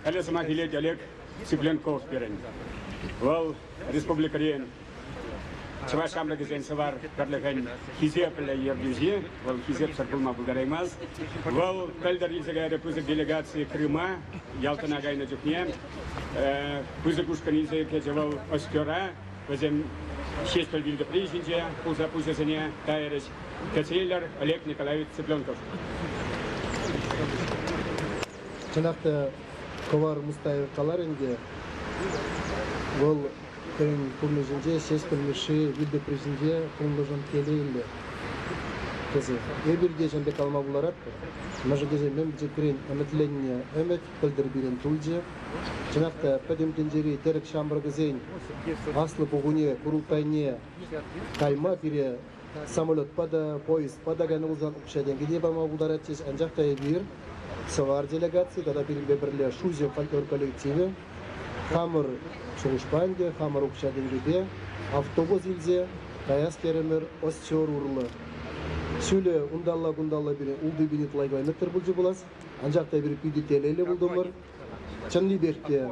Халӗ сӑмах илет Олег Цыпленков пирӗн. Вӑл республикӑри чӑваш ҫамрӑкӗсен Сӑвар пӗрлӗхӗн хисеплӗ ертӳҫи. Вӑл хисепсӗр пулма пултараймасть. Вӑл пӗлтӗр илсе кайрӗ пысӑк делегаци Крыма, Ялтӑна кайнӑ чухне. Пысӑк ушкӑн илсе кӗчӗ вӑл Остера. Вӗсем Ҫеҫпӗл вилтӑпри ҫинче пулса пуҫӗсене тайрӗҫ. Кӗтсе илӗр Олег Николаевич Цыпленков. Чӑнах та Кӑвар Мустаев калар ӗнтӗ, вӑл хӑйӗн пурнӑҫӗнче Ҫеҫпӗл Мишши вилтӑпри ҫинче пулнӑшӑн телейлӗ тесе. Эпир те ҫавӑн пек калама пултаратпӑр. Мӗншӗн тесен мӗн пӗчӗкрен ӗмӗтленнӗ ӗмӗт пӗлтӗр пирӗн тулчӗ. Чӑнах та пӗтӗм тӗнчери тӗрӗк ҫамрӑкӗсен аслӑ пухуне, курултайне кайма пире самолетпа та, поездпа та кайнӑ пулсан укҫа-тенкӗ те пама пултаратчӗҫ. Анчах та эпир Сӑвар делегаци тата пирӗнпе пӗрле Шуҫӑм фольклор коллективӗ хамӑр шухӑшпа ӗнтӗ, хамӑр укҫа-тенкӗпе автобус илсе каяс терӗмӗр Остер урлӑ. Ҫулӗ унталла-кунталла пире 6000 ытла километр пулчӗ пулас. Анчах та эпир питӗ телейлӗ пултӑмӑр. Чӑннипех те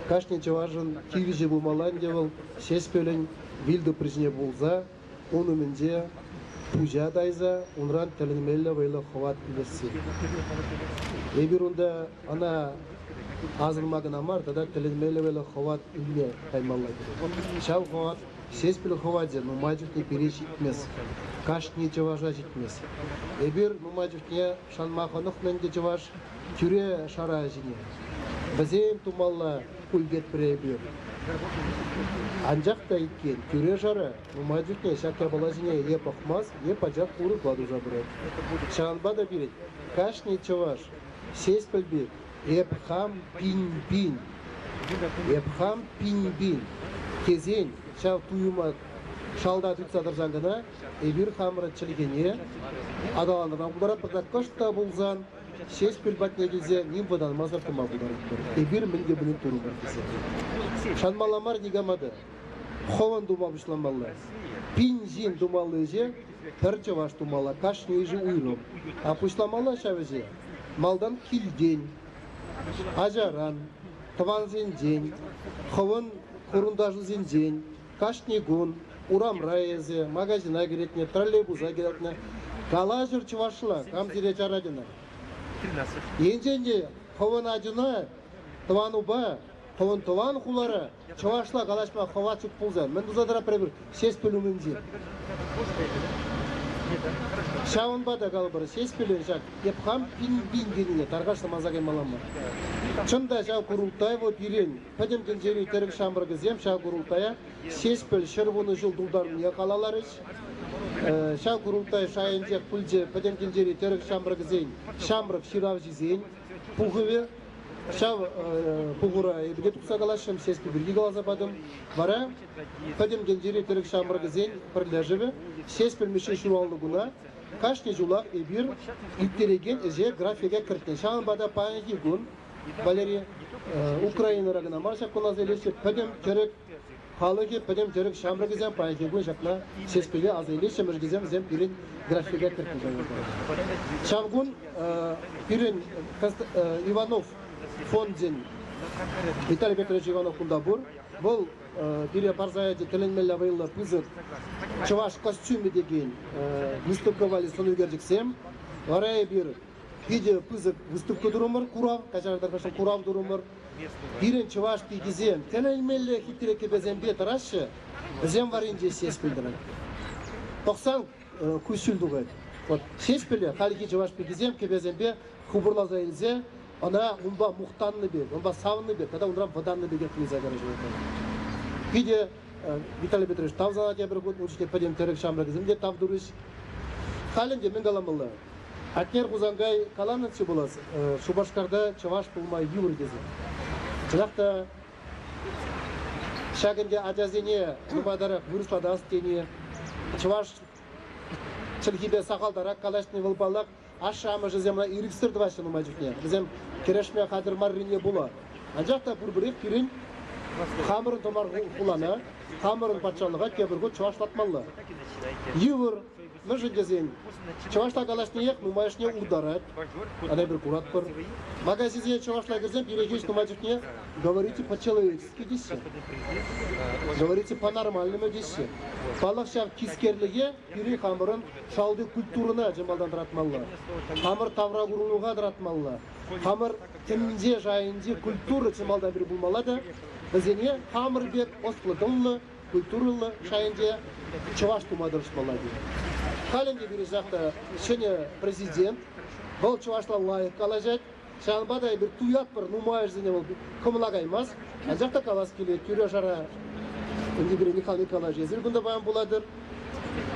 кашни чӑвашӑн тивӗҫӗ пулмалла ӗнтӗ вӑл Ҫеҫпӗлӗн вил тӑпри ҫине пулса ун умӗнче пуҫа тайса унран тӗлӗнмелле вӑйлӑ хӑват илесси. Эпир унта ӑна асӑнма кӑна мар, тата тӗлӗнмелле вӑйлӑ хӑват илме каймалла. Ҫав хӑват Ҫеҫпӗл хӑвачӗ нумай чухне пире ҫитмест. Кашни чӑваша ҫитмест. Эпир нумай чухне шанма хӑнӑхнӑ ӗнтӗ чӑваш тӳре-шара ҫине. Вӗсем тумалла пуль тетпӗр эпир. Анчах та иккен тӳре-шара нумай чухне ҫак япала ҫине е пӑхмасть, е пачах урӑхла туса пырать. Ҫавӑнпа та пирӗн кашни чӑваш Ҫеҫпӗл пек эп хам пин-пин, эп хам пин-пин тесен ҫав туйӑма шалта тытса тӑрсан кӑна эпир хамӑр чӗлхене аталантарма пултаратпӑр та кӑшт та пулсан Ҫеҫпӗл патне килсе ним вӑтанмасӑр тӑма пултаратпӑр. Эпир мӗн те пулин турӑмӑр тесе. Шанмалла мар никама та. Хӑвӑн тума пуҫламалла. Пин ҫын тумалли ӗҫе пӗр чӑваш тумалла, кашни ӗҫӗ уйрӑм. А пуҫламалла ҫав ӗҫе малтан килтен, ачаран, тӑвансенчен, хӑвӑн хурӑнташусенчен, Кашни кун урамра эсӗ, магазина кӗретне, троллейбуса кӗретне. Калаҫӑр чӑвашла, кам сире чарать ӑна? Енчен те хӑвӑн ачуна тӑванупа, хӑвӑн тӑван хулара чӑвашла калаҫма хӑват ҫук пулсан, мӗн туса тӑратпӑр эпир Ҫеҫпӗл умӗнче? Ҫавӑнпа та калӑпӑр, Ҫеҫпӗлӗн ҫак эп хам пин-пин тенине тархасшӑн манса каймалла мар. Чӑн та ҫав курултай вӑл пирӗн Пӗтӗм тӗнчери тӗрӗк ҫамрӑкӗсем ҫав курултая Ҫеҫпӗл 110 ҫул тултарнине халалларӗҫ. Ҫав курултай шайӗнчех пулчӗ Пӗтӗм тӗнчери тӗрӗк ҫамрӑкӗсен ҫамрӑк ҫыравҫисен пухӑвӗ. Ҫав пухура эпӗ те тухса калаҫрӑм, Ҫеҫпӗл пирки каласа патӑм. Вара Пӗтӗм тӗнчери тӗрӗк ҫамрӑкӗсен пӗрлешӗвӗ Ҫеҫпӗл Мишши ҫуралнӑ куна кашни ҫулах эпир ирттерекен ӗҫе графике кӗртнӗ. Ҫавӑнпа та паянхи кун Валерий, Украинӑра кӑна мар ҫак кун аса илеҫҫӗ, пӗтӗм тӗрӗк халӑхӗ, пӗтӗм тӗрӗк ҫамрӑкӗсем паянхи кун ҫакна Ҫеҫпӗле аса илеҫҫӗ, мӗншӗн тесен вӗсем пирӗн графика кӗртнӗ. Ҫав кун пирӗн Иванов фончӗн Виталий Петрович Иванов кунта пур. Вӑл пире парса ячӗ тӗлӗнмелле вӑйлӑ пысӑк чӑваш костюмӗ текен выставка валли сӑн ӳкерчӗксем. Вара эпир Питӗ пысӑк выставка турӑмӑр, курав, каҫарӑр курав турӑмӑр. Пирӗн чӑваш пикисем тӗлӗнмелле хитре кӗпесемпе тӑраҫҫӗ, вӗсем варринче Ҫеҫпӗл тӑрать. Пӑхсан куҫҫуль тухать. Вот Ҫеҫпӗле хальхи чӑваш пикисем кӗпесемпе хупӑрласа илсе ӑна унпа мухтаннӑ пек, унпа савӑннӑ пек тата унран вӑтаннӑ пекех туйса кӗрӗҫ. Питӗ Виталий Петрович тав сана тепӗр хут, ун чухне пӗтӗм тӗрӗк ҫамрӑкӗсем те тав турӗҫ. Халь ӗнтӗ мӗн каламалла? Атнер Хусанкай каланӑччӗ пулас, Шупашкарта чӑваш пулма йывӑр тесе. Чӑнах та ҫак ӗнтӗ ачасене нумайтарах вырӑслатас тени, чӑваш чӗлхипе сахалтарах калаҫни вӑл паллах ашшӗ-амӑшӗсем ӑна ирӗксӗр тӑваҫҫӗ нумай чухне. Вӗсем кӗрешме хатӗр маррине пула. Анчах та пурпӗрех пирӗн хамӑрӑн тӑван хулана, хамӑрӑн патшалӑха тепӗр хут чӑвашлатмалла. Йывӑр. Мӗншӗн тесен чӑвашла калаҫниех нумайӑшне утарать. Ана эпир куратпӑр. Магазинсене чӑвашла кӗрсен пире хирӗҫ нумай чухне говорите по-человечески теҫҫӗ. Говорите по-нормальному теҫҫӗ. Паллах, ҫав тискерлӗхе пире хамӑрӑн шалти культурӑна чӑн малтан тӑратмалла. Хамӑр тавракурӑмлӑха тӑратмалла. Хамӑр тӗнче шайӗнчи культура чӑн малтан пире пулмалла та вӗсене хамӑр пек ӑслӑ-тӑнлӑ, культурӑллӑ шайӗнче чӑваш тума тӑрӑшмалла тет. Халь ӗнтӗ пире ҫак та ҫӗнӗ президент, вӑл чӑвашла лайӑх калаҫать, ҫавӑнпа та эпир туятпӑр, нумайӑшӗсене вӑл кӑмӑла каймасть. Анчах та калас килет, тӳре-шара ӗнтӗ пире Михаил Николаевич эсир кунта паян пулатӑр.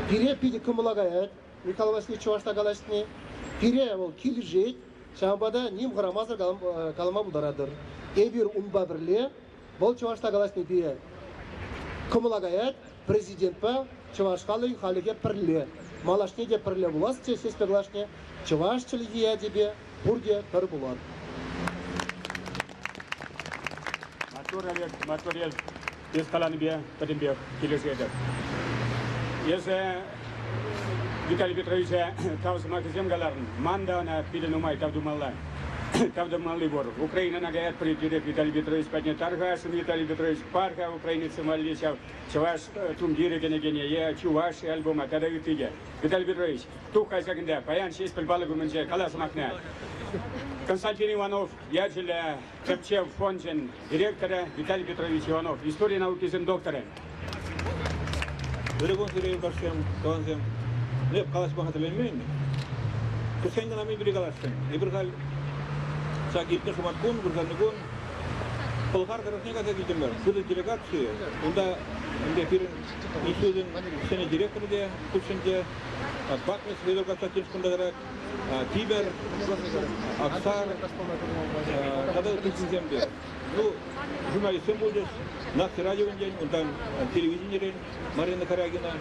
Пире питӗ кӑмӑла каять Михаил Васильевич чӑвашла калаҫни. Пире вӑл килӗшет, ҫавӑнпа та ним хӑрамасӑр калама пултаратӑр. Эпир унпа пӗрле вӑл чӑвашла калаҫни пире кӑмӑла каять, президентпа чӑваш халӑхӗ халӗхе пӗрле, малашне те пӗрле пуласчӗ, Ҫеҫпӗл калаҫне чӑваш чӗлхи ячӗпе пурте пӗр пулар. Маттур, Олег, маттур эс. Эс каланипе пӗтӗмпех килӗшетӗп. Эсӗ Виталий Петровича тав сӑмахӗсем каларӑн. Ман та ӑна питӗ нумай тав тумалла. Тав тумалли пур. Украинӑна каятпӑр тӳрех Виталий Петрович патне тархасшӑн. Виталий Петрович, пар-ха украинецсем валли ҫав чӑваш тумтирӗ кӗнекене е Чуваши альбома тата ытти те. Виталий Петрович, тух-ха ҫакӑнта. Паян Ҫеҫпӗл палӑк умӗнче кала сӑмахне. Константин Иванов ячӗллӗ тӗпчев фончӗн директорӗ Виталий Петрович Иванов, истори наукисен докторӗ. Ырӑ кун сире, юлташсем, тӑвансем. Эп калаҫма хатӗрленмен. Кӗскен кӑна мӗн пирки каласшӑн. Эпир халь ҫак иртнӗ шӑматкун, вырсарникун Пӑлхар тӑрӑхне кайса килтӗмӗр. Пысӑк делегаци. Унта ӗнтӗ пирӗн институтӑн ҫӗнӗ директорӗ те хутшӑнчӗ. Бакмис Федор Константинович кунта тӑрать. Тибер, Аксар тата ытти ҫынсем те. Ну, журналистсем пулчӗҫ, наци радиовӗнчен, унтан телевиденирен Марина Карягина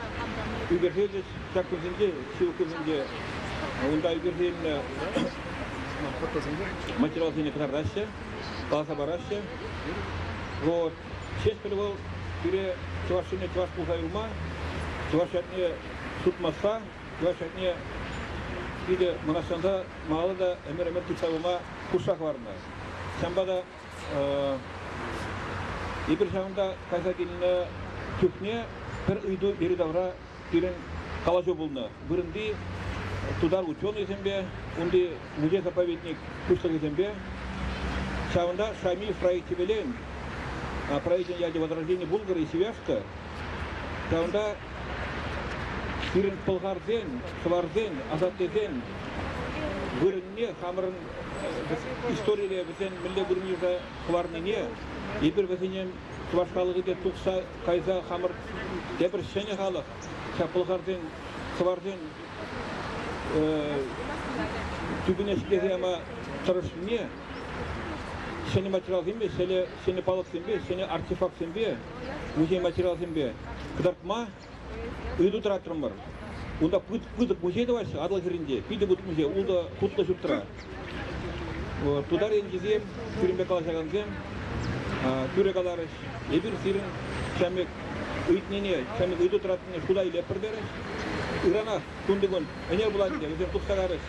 ӳкерсе илчӗҫ. Ҫак кунсенче, ҫывӑх кунсенче унта ӳкерсе илнӗ материалсене кӑтартаҫҫӗ, каласа параҫҫӗ. Вот. Ҫеҫпӗл вӑл пире чӑваш ҫынни чӑваш пулса юлма, чӑваш ятне сутмасса, чӑваш ятне питӗ мӑнаҫланса малалла та ӗмӗр-ӗмӗр тытса пыма хушса хӑварнӑ. Ҫавӑнпа та эпир ҫавӑнта кайса килнӗ чухне пӗр ыйту йӗри-тавра пирӗн калаҫу пулнӑ. Вырӑнти тутар ученӑйсемпе, унти музей-заповедник пуҫлӑхӗсемпе. Ҫавӑнта Шамиль проекчӗпелен, проекчӗн ячӗ «Возрождение Булгара и Свияжска», ҫавӑнта пирӗн пӑлхарсен, сӑварсен, асаттесен вырӑнне хамӑрӑн историре вӗсен мӗнле вырӑн юлса хӑварнине эпир вӗсене чӑваш халӑхӗ тухса кайса хамӑр тепӗр ҫӗнӗ халӑх, ҫак пӑлхарсен, сӑварсен тӳпене ҫӗклесе яма тӑрӑшнине ҫӗнӗ материалсемпе, ҫӗнӗ палӑксемпе, ҫӗнӗ артефактсемпе, музей материалсемпе кӑтартма ыйту тӑратрӑмӑр. Унта пысӑк музей тӑваҫҫӗ Атӑл хӗрринче, питӗ пысӑк музей, ултӑ хутлӑ ҫуртра. Тутар енчисем, пирӗнпе калаҫакансем тӳрӗ каларӗҫ. Эпир сирӗн ҫамек ыйтнине, ҫамек ыйту тӑратнине шута илетпӗр терӗҫ. Ыранах тунтикун ӗнер пулать те вӗсем тухса карӗҫ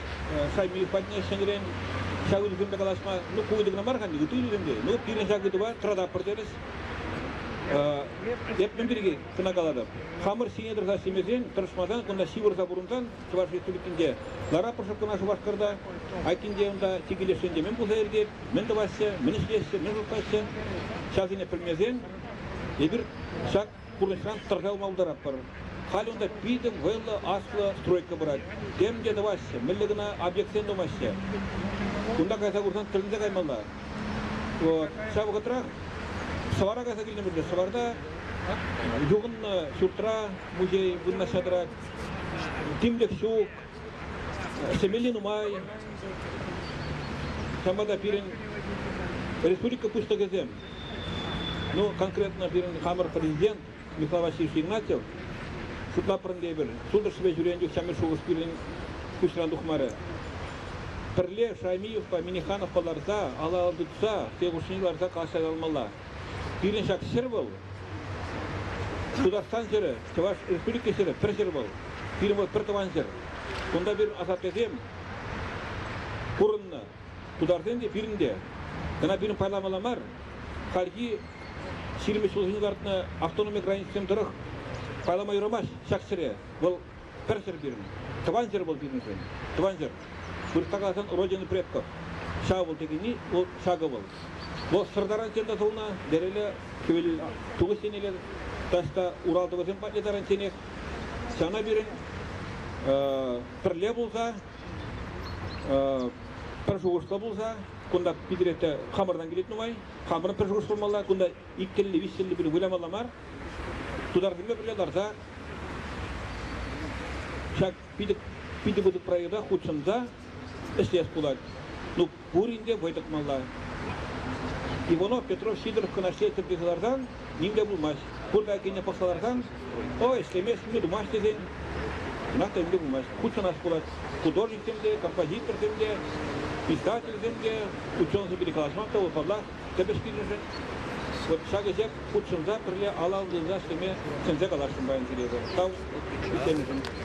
Шаймиев патне ҫӗнӗрен ҫак ыйтусемпе калаҫма. Ну, ку ыйту кӑна мар-ха, ытти ыйтусем те. Ну, пирӗн ҫак ыйтӑва тӑрататпӑр терӗҫ. Эп мӗн пирки кӑна калатӑп. Хамӑр ҫине тӑрса ӗҫлемесен, тӑрӑшмасан, кунта ҫывӑрса пурӑнсан Чӑваш Республикинче ларатпӑр кӑна Шупашкарта, айккинче унта чикӗлешсенче мӗн пулса иртет, мӗн тӑваҫҫӗ, мӗн ӗҫлеҫҫӗ, мӗн шутлаҫҫӗ, ҫавсене пӗлмесен эпир ҫак пурнӑҫран тӑрса юлма пултаратпӑр. Халь унта питӗ вӑйлӑ аслӑ стройка пырать. Тем те тӑваҫҫӗ, мӗнле кӑна объектсем тумаҫҫӗ. Кунта кайса курсан тӗлӗнсе каймалла. Вот. Ҫав вӑхӑтрах Сӑвара кайса килнӗ Сӑварта юхӑннӑ ҫуртра музей вырнаҫса тӑрать. Тимлӗх ҫук, ӗҫлемелли нумай. Ҫавӑнпа та пирӗн республика пуҫлӑхӗсем, ну, конкретно пирӗн хамӑр президент Михаил Васильевич Игнатьев, шутлатпӑр ӗнтӗ эпир, сутӑшсемпе ҫӳренӗ чух ҫамрӑк шухӑш пирӗн куҫран тухмарӗ. Пӗрле Шаймиевпа Минихановпа ларса, алла тытса, сӗтел хушшине ларса калаҫса татӑлмалла. Пирӗн ҫак ҫӗр вӑл, Тутарстан ҫӗрӗ, Чӑваш Республики ҫӗрӗ, пӗр ҫӗр вӑл. Пирӗн вӑл пӗр тӑван ҫӗр. Кунта пирӗн асаттесем пурӑннӑ. Тутарсен те, пирӗн те. Кӑна пирӗн пайламалла мар. Хальхи 20 ҫулхине лартнӑ автономи границисем тӑрӑх пайлама юрамасть ҫак ҫӗре. Вӑл пӗр ҫӗр пирӗн. Тӑван ҫӗр вӑл пирӗншӗн. Тӑван ҫӗр. Вырӑсла каласан Родина предков. Ҫав вӑл текенни, вӑл ҫакӑ вӑл. Вӑл сӑртаран чӑн тасӑлнӑ, лереле хӗвел тухӑҫ еннелле таҫта Урал тӑвӗсем патне таранчченех. Ҫавна пирӗн пӗрле пулса, пӗр шухӑшлӑ пулса, кунта Питӗре хамӑртан килет нумай, хамӑрӑн пӗр шухӑш пулмалла, кунта иккӗллӗ, виҫҫӗллӗ пирӗн вылямалла мар. Тутарсемпе пӗрле ларса ҫак питӗ, питӗ пысӑк проекта хутшӑнса ӗҫлес пулать. Ну, пурин те вӑй тӑкмалла. Иванов, Петров, Сидоров кӑна ӗҫлетӗп тесе ларсан, ним те пулмасть. Пур кайӑккине пӑхса ларсан, о, ӗҫлемест, ним те тумасть тесен, чӑнах та ним те пулмасть. Хутшӑнас пулать. Художниксем те, композиторсем те, писательсем те, ученӑйсем пирки калаҫман та, вӑл, паллах, тӗп ӗҫ пирӗншӗн. Вот ҫак ӗҫе хутшӑнса пӗрле алла тытса ӗҫлеме чӗнсе каласшӑн паян сире. Тав итленӗшӗн.